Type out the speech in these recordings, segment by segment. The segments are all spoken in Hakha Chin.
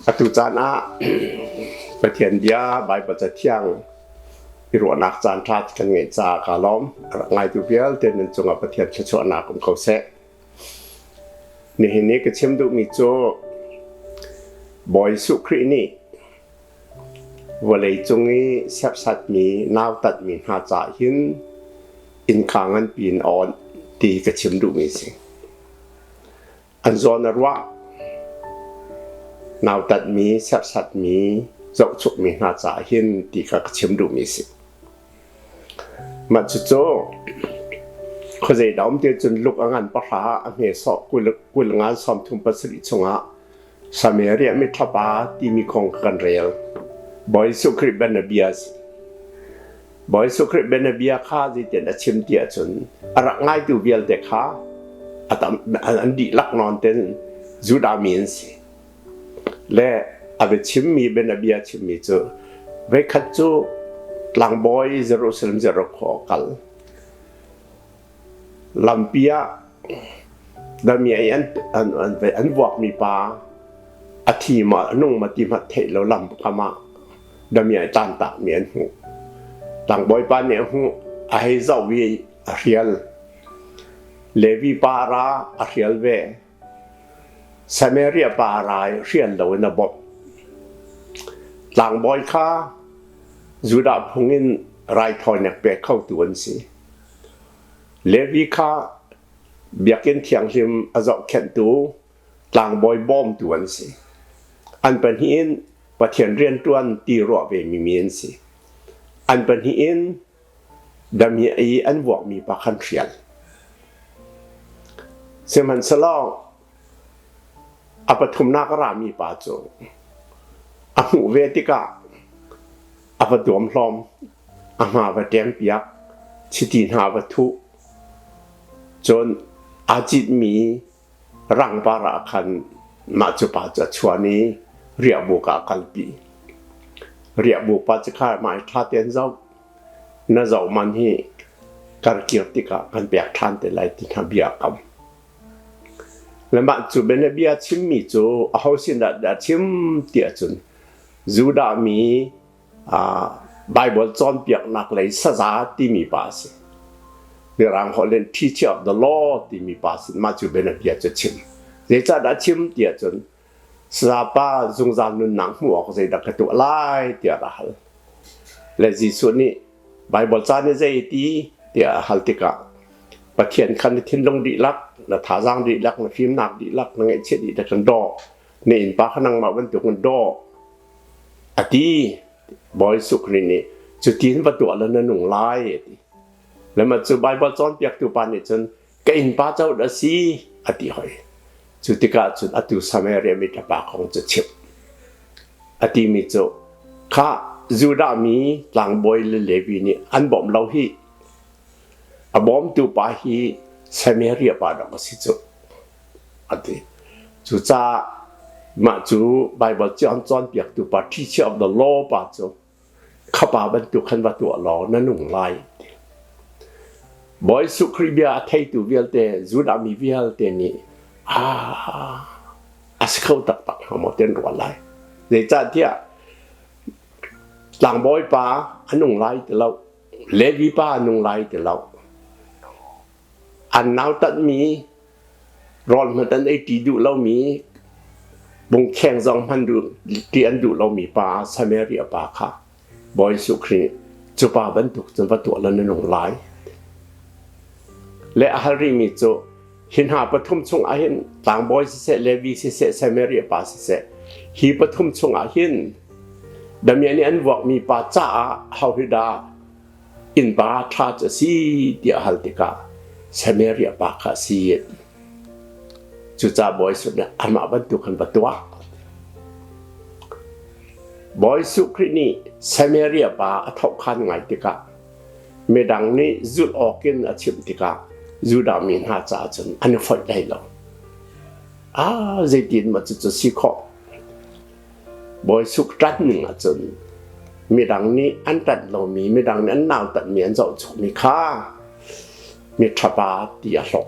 Atu caan ah Pathian bia Baibal Cathiang i ruahnak caan ṭha kan ngeih caah kaa lawm. A rak ngaitu vialte nan cungah Pathian thluachuahnak um ko seh. Nihin i ka chim duhmi cu Bawi Jesuh Khrih nih vawleicung i serhsatmi, nautatmi hna caah hin innka nganpi in a awnh ti ka chim duhmi a si. An zawn a ruah. Nautatmi, serhsatmi, zohchukmi hna caah hin ti kha ka chim duhmi a si. Mah cucu khuazei dah um ti cun luk a ngan pahra a hme sawh 20 ngan 37 chungah Samaria miṭhapa timi kong kan rel. Bawi Jesuh Khrih bianabia a si. Bawi Jesuh Khrih bianabia kha zeitin a chim ti ahcun a rak ngaitu vialte kha a tam, an dihlak nawn ten Judah mi an si. Le a biachimmi bianabia chimmi cu voikhat cu tlangbawi Jerusalem Jericho a kal. Lampi ah damiah i an vuakmi pa a thi maw a nung maw ti hmanh theih lo lam kam ah damiah i tantakmi an hmuh. Tlangbawi pa nih a hmuh, a hei zoh i a hrial. Levi pa a ra, a hrial ve. Samaria pa a ra i hrial loin a bawmh. Tlangbawi kha Judah phung in raithawinak pe khotu an si. Levi kha biakinn thianghlim a zohkhenhtu tlangbawi bawmtu an si. An pahnih in Pathian rianṭuan ti ruah vemi mi an si. An pahnih in damiah i an vuakmi pa khan hrial. Sihmanhsehlaw a pathumnak a rami pa cu a hmuh ve tikah a va tuamhlawm, a hma va ṭempiak, chiti hna va thuh. Cun aa citmi rangpar ah khan mah cu pa cu a chuan i riahbuk ah a kalpi. Riahbuk pa cu kha mah hi ṭha tein zoh, na zoh man hi kar kir tikah kan pek ṭhan te lai ti hna bia a kam. Le mah cu bianabia chimmi cu aho sin dah dah chim ti ahcun Judah mi Bible cawnpiaknak lei saza timi pa a si. Mirang holh in teacher of the law timi pa sin mah cu bianabia cu chim. Zeicahdah chim ti ahcun saza pa zungzal nunnak hmuh awk zeidah ka tuah lai tiah a hal. Le Jesuh nih Bible ca nih zei ti tiah a hal tikah Pathian kha na thinlung dihlak, na thazaang dihlak, na fimnak dihlak, na ngaihchiat dihlak kan daw. Na innpa kha nangmah bantuk in daw. A ti. Bawi Jesuh Khrih nih cutin va tuah la na nung lai a ti. Le mah cu Bible cawnpiaktu pa nih cun ka innpa co dah si a ti hoi. Cu tikah cun atu Samaria mi ṭapa kong cu chimh. A timi cu kha Judah mi tlangbawi le Levi nih an bawmh lo hi a bawmtu pa hi Samaria pa dawk a si cu a ti. Cucaah mah cu Baibal cawn cawnpiaktu pa teacher of the law pa cu kha pa bantuk khan va tuah law na nung lai ti. Bawi Jesuh Khrih bia a theitu vialte Judah mi vialte nih ah a si kho taktak hnga maw ti an ruah lai. Zeicahtiah tlangbawi pa a nung lai ti lo, Levi pa a nung lai ti lo. An nautatmi rawl hmanh an ei ṭi duh lomi bungkheng zong hman duh ṭi an duh lomi pa Samaria pa kha Bawi Jesuh Khrih cu pa bantuk cun va tuah la na nung lai. Le a hal rihmi cu hi hna pathum chung ah hin tlangbawi siseh Levi siseh Samaria pa siseh hi pathum chung ah hin damiah nih an vuakmi pa caah ho hi dah innpa ṭha cu a si tiah a hal tikah Samaria pa kha a si a ti. Cucaah Bawi Jesuh nih amah bantuk khan va tuah. Bawi Jesuh Khrih nih Samaria pa a thohkhan ngai tikah midang nih zulh awkin a chimh tikah Judah mi hna caah cun an i foih hlei lo. Ah, zeitin maw cucu si khawh? Bawi Suk ṭanh ning ahcun midang nih an ṭanh lomi, midang nih an nautatmi, an zohchukmi kha miṭhapa ti a hlawh.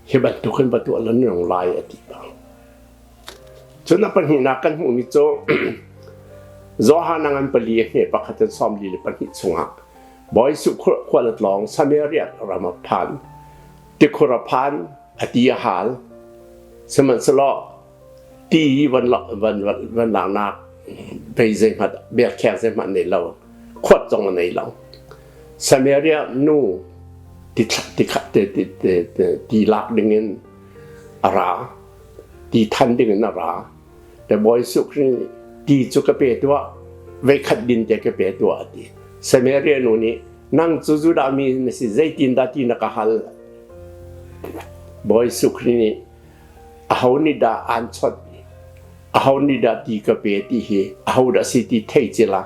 Hi bantuk hin va tuah lan nung lai a ti bang. Cun a pahnihnak kan hmuhmi cu Johan a ngan pali a hme pakhat in 42 chungah Bawi Jesuh khual a tlawng Samaria ram a phan. Tikhur a phan, a ti a hal. Sihmanhsehlaw ti van van van laknak vei zeihmanh biakkheng zeihmanh nei lo khuat zong a nei lo Samaria nu ti ti ti ti ti lak dingin a ra ti than dingin a ra le Bawi Jesuh Khrih nih ti cu ka pe tuah veikhat din te ka pe tuah a ti Samaria nu nih nang cu Judah mi na si zeitin dah ti na ka hal Bawi Jesuh Khrih nih aho nih dah aan chawnh aho nih dah ti ka pe ti hi aho dah si ti thei cila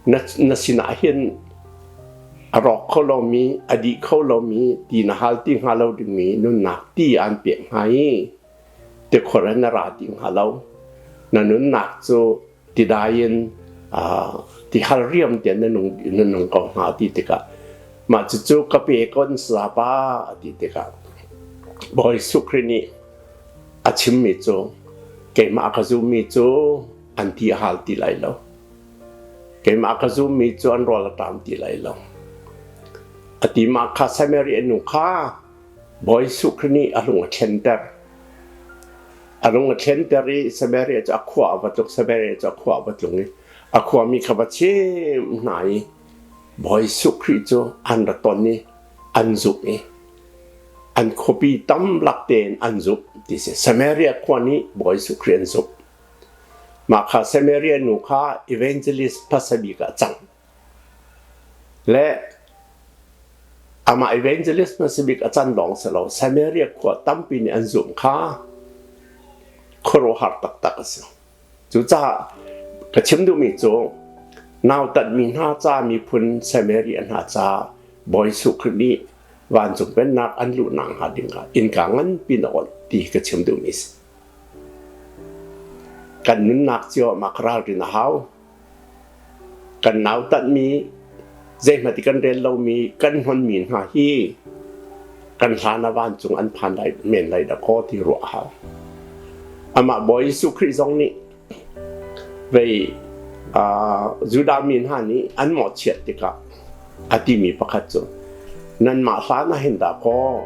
na na sinah hin a rawk kho lomi a dih kho lomi ti na hal ti hnga lo dingmi nunnak ti aan pek hnga i tikhor in na ra ti hnga lo na nunnak cu tidai in ti hal riam tian na nung na nung ko hnga ti tikah mah cucu ka pe kon sapa ti tikah Bawi Jesuh Khrih nih a chimmi cu keimah ka zummi cu an ti a hal ti lai lo keimah ka zummi cu an rawl a ṭam ti lai lo a ti mah kha Samaria nu kha Bawi Jesuh Khrih nih a lung a thlenter a lung a thlenter i Samaria cu a khua a va tluk Samaria cu a khua a va tlung i a khuami kha va chim hna i Bawi Jesuh Khrih cu an ra ton i an zumh i an khuapi tam lak tein an zumh ti si Samaria khua nih Bawi Jesuh Khrih an zumh mah kha Samaria nu kha evangelist hmasa bik ah cang le amah evangelist hmasa bik a can lawng si lo Samaria khua tampi nih an zumh kha khuaruahhar taktak a si Cucaah ka chim duhmi cu nautatmi hna ca miphun Samaria hna ca Bawi Jesuh Khrih nih vancung pennak an luhnak hnga dingah innka nganpi na onh ti ka chim duhmi si. Kan nunnak cio ah mah ka ralrin a hau. Kan nautatmi zeihmanh i kan rel lomi kan hnonmi hna hi kan hlan ah vancung an phan lai men lai dah kaw ti ruah a hau. Amah Bawi Jesuh Khrih zong nih vei Judah mi hna nih an mawhchiat tikah a timi pakhat cu nanmah hlan ah hin dah kaw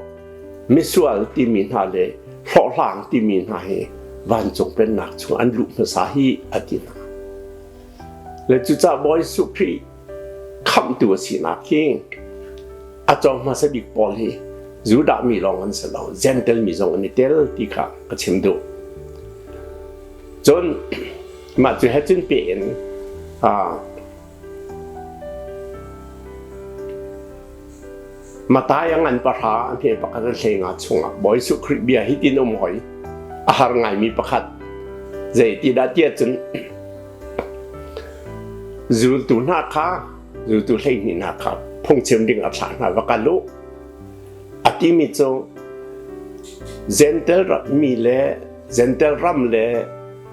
misual timi hna le hlawhhlang timi hna hi vancung pennak chung an luh hmasa hi a ti hna. Le cucaah Bawi Jesuh Khrih khamhtu a sinak hi a cawng hmasa bik pawl hi Judah mi lawng an si lo, Gentle mi zong an i tel ti kha ka chim duh. Cun mah cu he cun pe in Matai a ngan pahra a hme pakhat a hlei nga chungah Bawi Jesuh Khrih bia hi tin um hoi a har ngaimi pakhat zei ti dah tiah cun zultu hna kha zultu 12 hna kha phungchim ding a thlah hna va kal u a timi cu Gentle mi le Gentle ram le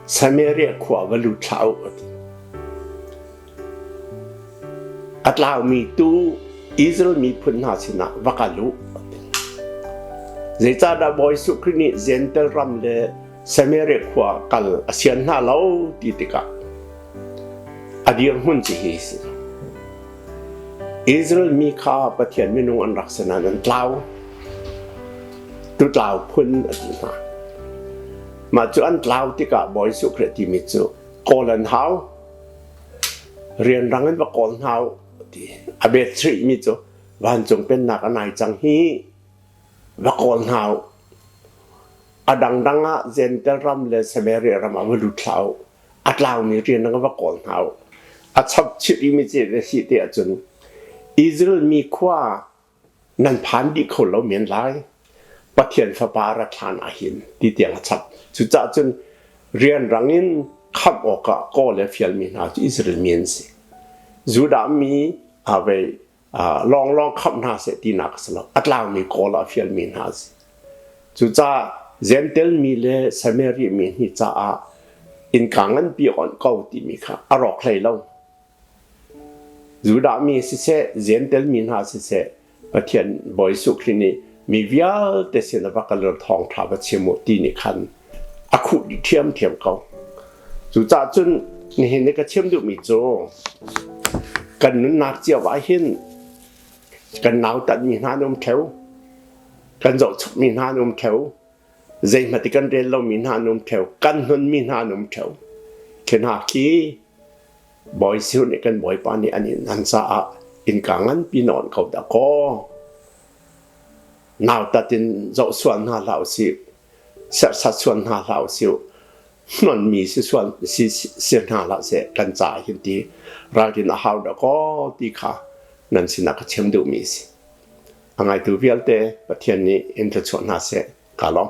Samaria khua va lut hlah u a ti. A tlaumi tu Israel miphun hna sinah va kal u. Zeicahdah Bawi Jesuh Khrih nih Gentle ram le Samaria khua kal a sian hna lo ti tikah a dirhmun cu hi si. Israel mi kha Pathian minung an rak si nain an tlau. Tutlau phun a ti hna. Mah cu an tlau tikah Bawi Jesuh Khrih timi cu kawl an hau. Rianrang in va kawl hna u ti. A bet mi cu vancung pennak a nai cang hi va kawl hna u. A dangdang ah Gentle ram le Samaria ram ah va lut hlah u. A tlaumi rian ah va kawl hna u. A chap chih mi ci le si te ahcun Israel mi khua nan phan dih kho lo men lai. Pathian fapa rat hlan ahhin ti tiang a chap. Cucaah cun rianrang in khamh awkah kawl le fialmi hna cu Israel mi an si. Judah mi vei lawnglawng khamh hna seh tinak a si lo. A tlaumi kawl ah fialmi hna a si. Cucaah Gentel mi le Samaria mi hni caah innka nganpi onh ko timi kha a rawk hlei lo. Judah mi siseh, Gentel mi hna siseh, Pathian Bawi Jesuh Khrih nih Mi vialte sin ah va kal law thawngṭha va chim u ti nih khan a khuh dih ṭhiamṭhiam ko. Cucaah cun nihin i ka chim duhmi cu kan nunnak cio ah hin kan nautatmi hna an um ṭheo, kan zohchukmi hna an um ṭheo, zeihmanh i kan rel lomi hna an um ṭheo, kan hnonmi hna an um ṭheo. Khi hna khi Bawi Jesuh nih kan Bawipa nih an inn an caah innka nganpi na on ko dah kaw. Nautat in zoh sual hna hlah usih, serhsat sual hna hlah usih, hnonmi si sual si si hna hlah seh kan caah hin ti ralrin a hau dah kaw ti kha nan sinah ka chim duhmi a si. A ngaitu vialte Pathian nih in thluachuah hna seh. Ka lawm.